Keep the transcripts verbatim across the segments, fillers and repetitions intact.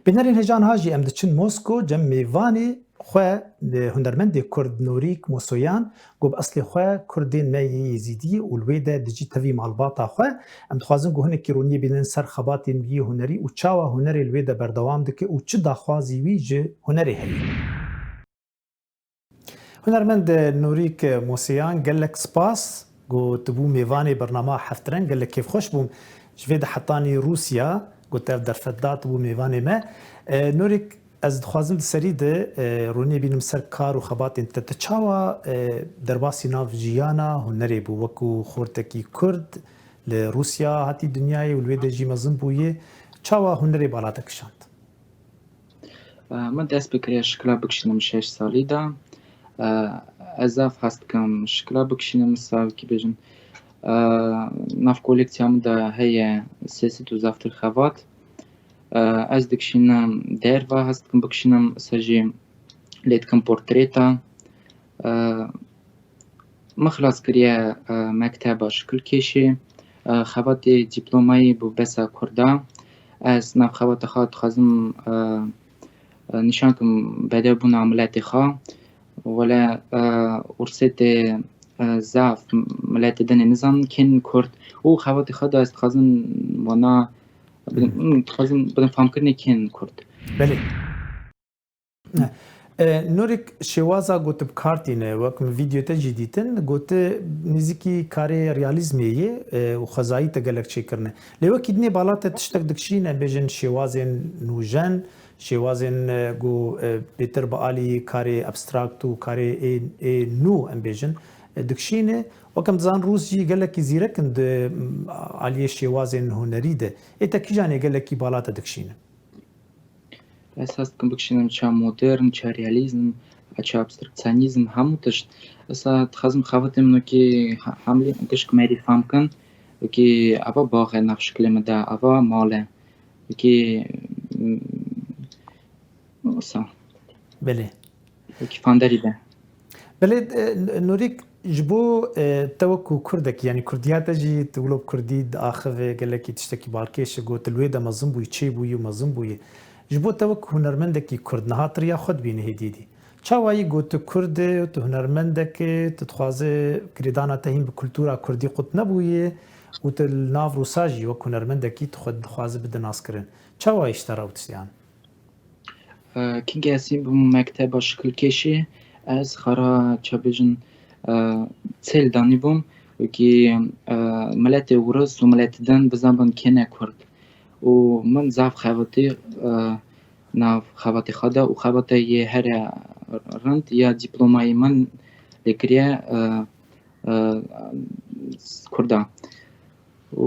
Bînerên hêja niha jî em diçin Mosko cem mêvanê xwe, e, hunermendê Kurd Norîk Mosoyan, ku bi eslê xwe Kurdê me yê Yezîdî û li wê de dijî tevî malbata xwe. Em dixwazin ku hinekî roniyê bînin ser xebatên wî yê hunerî û çawa hunerê li wê de berdewam dike û çi daxwazî wî ji hunerê heye. Hunermend Norîk Moseyan, gelek spas ku tu bû mêvanê bernama Heftreng, gelek kêfxweş bûm. Ji vê de hetanî Rûsya ku te ev derfet da, tu bû mêvanê me. E, Norîk, ez dixwazim di serî de, e, ronî bînim ser kar û xebatên te. Tu çawa, e, derbasî nav jiyana hunerê bû, wekû xortekî Kurd li Rûsya hatî dinyayê û li wê de jî mezin bûyê? Çawa hunerê bala te kişand? Min dest bi kirê şikila bikişînim şeş salî de. Ez zaf hez dikim şikila bikişînim, wisa wekî bêjin, nav koleksiya min de heye sê sed û zaftir xebat. Ez dikişînim derva, hez dikim bikişînim, wisa jî lê dikim portreta. Min xilas kiriye, e, mekteba şikilkêşê. E, xebatê dîplomayî bû besa Kurda. Ez nav xebata xwe dixwazim, e, e, nîşan kim bedewbûna miletê xwe. Wele, e, ursê tê, e, zaf miletê dinê nizanin kên Kurd. Û xebatê xwe de ez dixwazim wana, Hı hı. dixwazim bidim famkirinê kên Kurd. Belê. E, Nûrik, şêwaza ku tu bi kar tîne, wek min vîdeo te jî dîtin, ku tu nêzîkî karê realîzmê yê, e, û xwezayî te gelek çêkirine. Lê wekî dinê bala te tiştek dikişîne, bêjin şêwazên nûjen, şêwazên, e, ku, e, bêtir bi alî karê abstrakt û karê ê, ê nû, em bêjin, e, dikişîne. Wek em dizanin, Rûs jî gelekî zîrek in di, m, aliyê şêwazên hunerî de. Ê te kîjanê gelekî bala te dikişîne? Ez hez dikim bikişînim ça modern, ça realîzm, ça abstraksionîzm, hemû tişt. Esa dixwazim xebatê min wekî he-, hemlî gişk merî fam kin, wekî ava bax e nav şikilê min de, ava mal e. Wekî, mm, wisa. Belê. Wekî fanderî de. Belê, e, Nûrik, ji bo, e, te wekû Kurdekî, yanî Kurdiya te jî, tu wilo bi Kurdî diaxive, gelekî tiştekî balkêş e, got, li wê de mezin bûyî, çêbûyî û mezin bûyî. Ji bo te wekû hunermendekî Kurd, niha tu riya xwe dibînî hêdî dî. Çawa yî got tu Kurd î, tu hunermendek î, tu dixwaze girêdana te hîn bi kultura Kurdî qut nebûye û tu li nav Rûsa jî wek hunermendekî tu xwe dixwaze bide naskirin. Çawa yî ji te re ew tiştiyan? E, kingê ez hîn bûm mekteba şikilkêşê, ez xara, ça bêjin, e, çêl danîbûm, wekî, e, miletê Ûris û miletê din bizanbin kê ne Kurd. Û min zaf xebitî, e, nav xebatê xwe de û xebata yê here rind ya dîplomayê min lê kiriye, e, e, Kurda. Û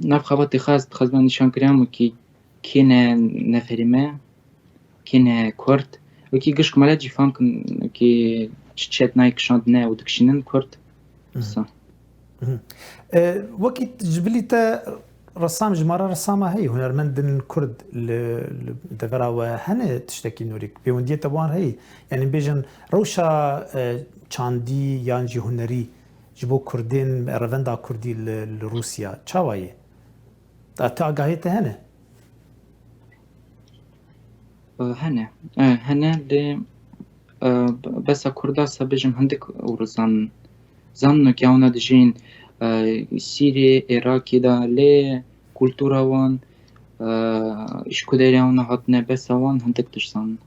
nav xebatê xwe ez dixwazim nîşan kiriyam wekî kê ne neferê me, kê ne Kurd. Wekî gişk milet jî fam kin, wekî çi çet nayê kişandine û dikişînin Kurd. Hı. Wisa. Hı. E, wekî ji bilî te resam, jimara resama heye, hunermendên Kurd li, li devera we hene tiştekî Nûrik? Pêwendiyê te wan heye? Yanî bêjin rewşa, e, çandî yan jî hunerî ji bo Kurdên, revenda Kurdî li, li Rûsya çawa ye? Ta, ta agahiyê te hene? E, hene. E, hene lê, e, besa Kurda se bêjim hindik û zan-, zanin û kewna dijîn, e, Sîrê, Êrakê de lê kultura wan, e, ji ku derê wan hatine besa wan hindik tişt zanin.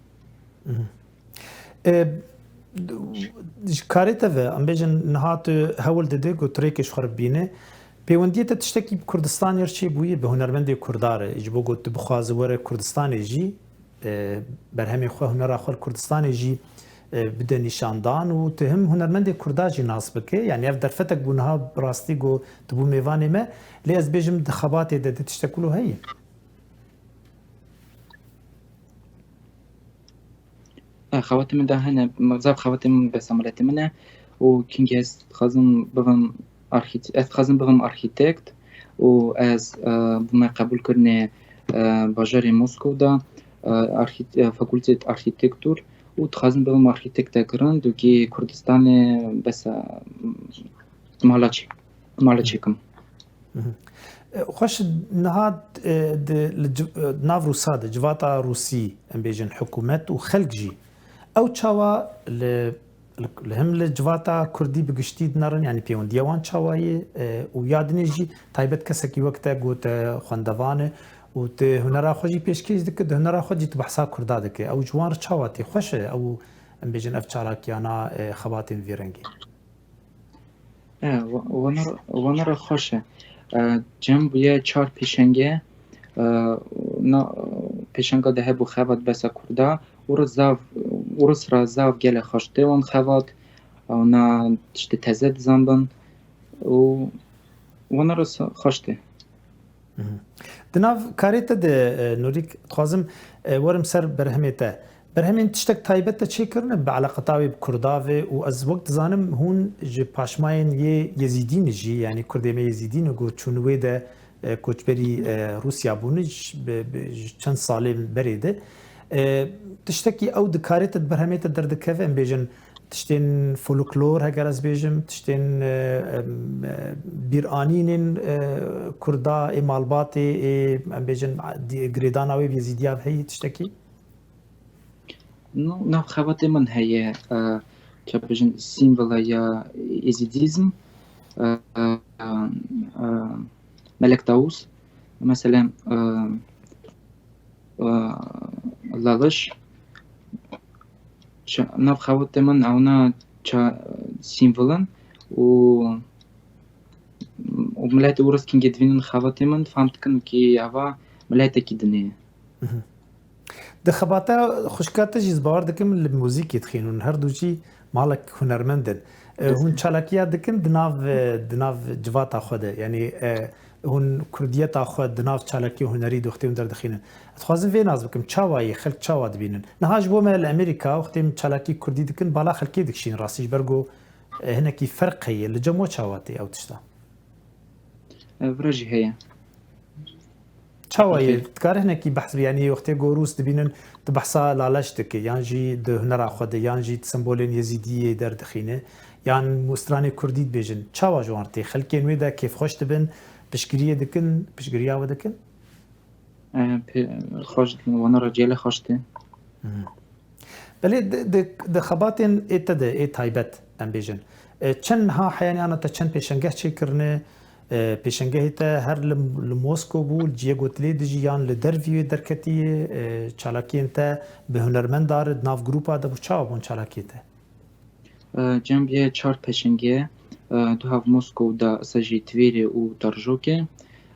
Mhm. E, ji karê te ve, em bêjin niha tu hewl dide ku tu rêkê ji xwe re bibîne. Pêwendiyê te tiştekî bi Kurdistanê re çêbûye, bi hunermendê Kurda re, ji bo ku tu bixwaze were Kurdistanê jî, e, berhemê xwe, hunera xwe li Kurdistanê jî, e, bide nîşandan û tu him hunermendê Kurda jî nas bike. Yanî ev derfetek bû niha bi rastî ku tu bû mêvanê me, lê ez bêjim di xebatê de, di tiştek wilo heye? E, xebatê min de hene, zaf xebatê min besa miletê min e û kingê ez dixwazim bibim arhît-, ez dixwazim bibim arhîtekt û ez, e, bûme qebûl kirinê, e, bajarê Moskow de, e, arhît-, e, fakultêt arhîtektûr û dixwazim bibim arhîtektek rind û kî Kurdistanê besa mala çê-, mala çêkim. Mhm. Xweş, niha, e, di, li civ-, e, nav Rûsa de, civata Rûsî, em bêjin, hikûmet û xelk jî, ew çawa li, li, li him li civata Kurdî bi giştî dinerin, yanî pêwendiya wan çawa ye, e, û ya dinê jî taybet kesekî wek te got, e, xwendevane û tu hunera xwe jî pêşkêş dike, di hunera xwe jî tu behsa Kurda dike. Ew ji wan re çawa tê? Xweş e ew, em bêjin, ev çalakiyana, e, xebatên vî rengî? E, wa-, wana re, wana re xweş e. E, cem bûye çar pêşenge. E, na, pêşenga de hebû xebat behsa Kurda. Ûris zav, ûris ra zav gelek xweş tê wan xebat. Ew na tiştê teze dizanbin. Û wana re sa-, xweş tê. Mhm. Di nav karê te de, e, Nûrîk, dixwazim, e, werim ser berhemê te. Berhemên tiştek taybet te çêkirine bi eleqeta wê bi Kurda ve û ez wek dizanim hûn ji paşmayên yê Yezîdî ne jî, yanî Kurdê me Yezîdî ne ku çûn wê de, e, koçberî, e, Rûsya bûne ji, bi, bi, ji çend salên berê de. E, tiştekî ew di karê te, di berhemê te derdikeve, em bêjin, tiştên folklor, heger ez bêjim, tiştên, e, em, e, bîranînên, e, Kurda, ê malbatê, ê, em bêjin, di-, girêdana wê bi Yezîdiya heyî tiştekî? No, nav xebatê min heye, e, çi bêjin, sîmvola ya Êzîdîzm, e, e, e, Melek Tawus, mesela, e, e, Laliş, ça-, nav xebatê min ewna ça-, sîmvol in û, û miletê û riskingê divînin xebatê min, fam dikin kî ava miletekî dinê ye. Mhm. Di xebata xwişka te jî ez bawer dikim li muzîkê dixînin. Her du jî malek hunermend in. E, hûn çalakiya dikin di nav, e, di nav civata xwe de. Yanî, e, hûn kurdiyeta xwe di nav çalakî hunerî de wextê hûn derdixînin. Ez dixwazim vê nas bikim, çawa ye, xelk çawa dibînin? Niha ji bo me li Amerîka wextê em çalakî kurdî dikin, bala xelkê dikişînin rastî, ji ber ku, e, hinekî ferq heye. Li cem we çawa tê ew tişta? E, vira jî heye. Çawa ye? Okey. Dikare hinekî behs bî, yanî wextê ku Rûs dibînin, tu behsa Laleş dike, yan jî di hunera xwe de, yan jî di sembolên Yezîdiyê derdixîne, yan stranê kurdî dibêjin. Çawa ji wan tê? Xelkên wê de kêfxweş dibin, piştgiriyê dikin, piştgiriya we dikin? E, pê-, xweş, wana re gelek xweş tê. Mhm. Belê di, di, di xebatên ê te de, ê taybet, em bêjin, e, çend niha heye, yanî ana te çend pêşengeh çêkirine, e, pêşengehê te her li, li Moskow bû, li cihê ku tu lê dijî, yan li dervî wê derketiye, e, çalakiyên te bi hunermenda re di nav grupa de bû, çawa bûn çalakiyê te? E, cem bûye çar pêşengê, e, du hev Moskow de, sa jî Twêrê û Darjokê.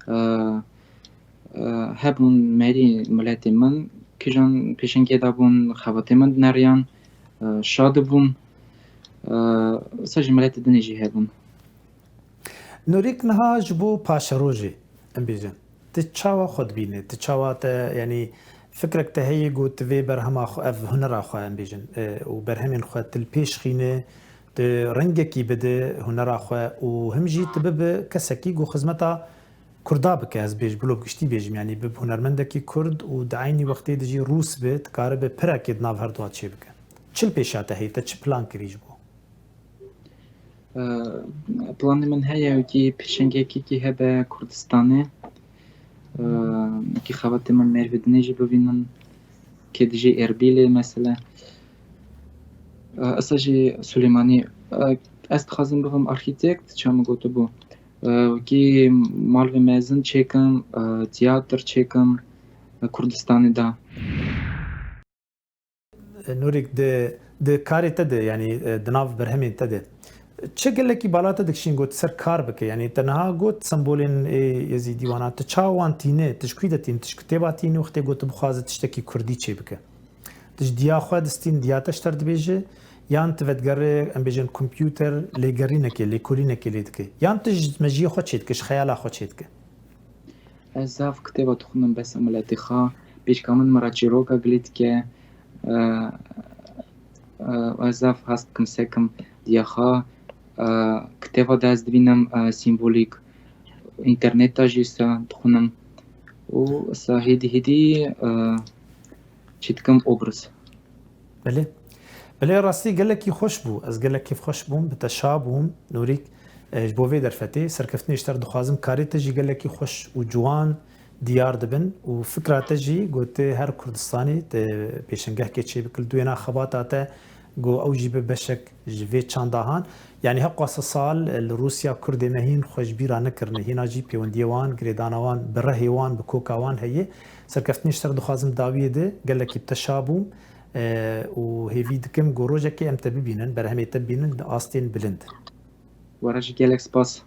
E, e, hebûn merî miletê min, kîjan pêşengê de bûn, xebatê min dineriyan, e, şa dibûn, e, sa jî miletê dinê jî hebûn. Nûrîk, niha ji bo paşerojê, em bêjin, tu çawa xwe dibîne? Tu çawa te, yanî fikrek te heye ku tu vê berhema xwe, ev hunera xwe, em bêjin, e, û berhemên xwe tu li pêş xîne, tu rengekî bide hunera xwe û him jî tu bibe kesekî ku xizmeta Kurda bike, ez bêj-, bilo bi giştî bêjim, yanî bibe hunermendekî Kurd û di eynî wextê de jî Rûs be, dikaribe pirekê di nav her duwa çêbike. Çi li pêşa te heye, te çi plan kirî ji bo? Ee, Planê min heye wekî pêşengekî kî hebe Kurdistanê. Ee, Kî xebatê min mêrvê dinê jî bivînin. Kê dijî Erbîlê mesela. Ee, esa jî Sulêmanî. Ee, ez dixwazim bibim architekt, ça min gotibû. Ee, wekî malvê mezin çêkim, ee, tiyatir çêkim, ee, Kurdistanê de. Nûrîk, di, di karê te de, yanî, e, di nav berhemên te de, çi gelekî bala te dikişîn got ser kar bike? Yanî te niha got sembolên ê Yezîdî wana, tu çawa wan tîne, tu ji kû de tîne, tu ji kitêba tîne, wextê got tu bixwaze tiştekî kurdî çê bike. Tu ji diya xwe distîn, diya te ji te re dibêje, yan tu vedigerê, em bêjin, kompûter lêgerînekê, lêkolînekê lê dike, yan tu ji mejiyê xwe çê dike, ji xeyala xwe çê dike? Ez zaf kitêba dixwînim, bes miletê xwe, pêşka min min re çîroka gilî dike. E, e, ez zaf hez dikim sekim diya xwe. E, Kitêba de ez dibînim, e, sîmbolîk. Înterneta jî sa dixwînim. Û sa hêdî hêdî, e, çê dikim obraz. Belê. Belê, rastî gelekî xweş bû. Ez gelek kêfxweş bûm, bi te şa bûm, Nûrîk. E, ji bo vê derfetê serkeftinê ji te re dixwazim karê te jî gelekî xweş û ciwan diyar dibin û fikra te jî gotê her Kurdistanê te pêşengehkê çêbikil di wêna xebata te go ew jî bi beşek ji vê çanda han. Yanî heqwa sesal li Rûsya Kurdê me hîn xwe ji bîra nekirine. Hîna jî pêwendiyê wan, girêdana wan bi rehê wan, bi koka wan heye. Serkeftinê ji te re dixwazim dawiyê de gelekî bi te şa bûm, e, û hêvî dikim go rojekê em te bibînin, berhemê te bibînin di astên bilind. Were jî gelek spas.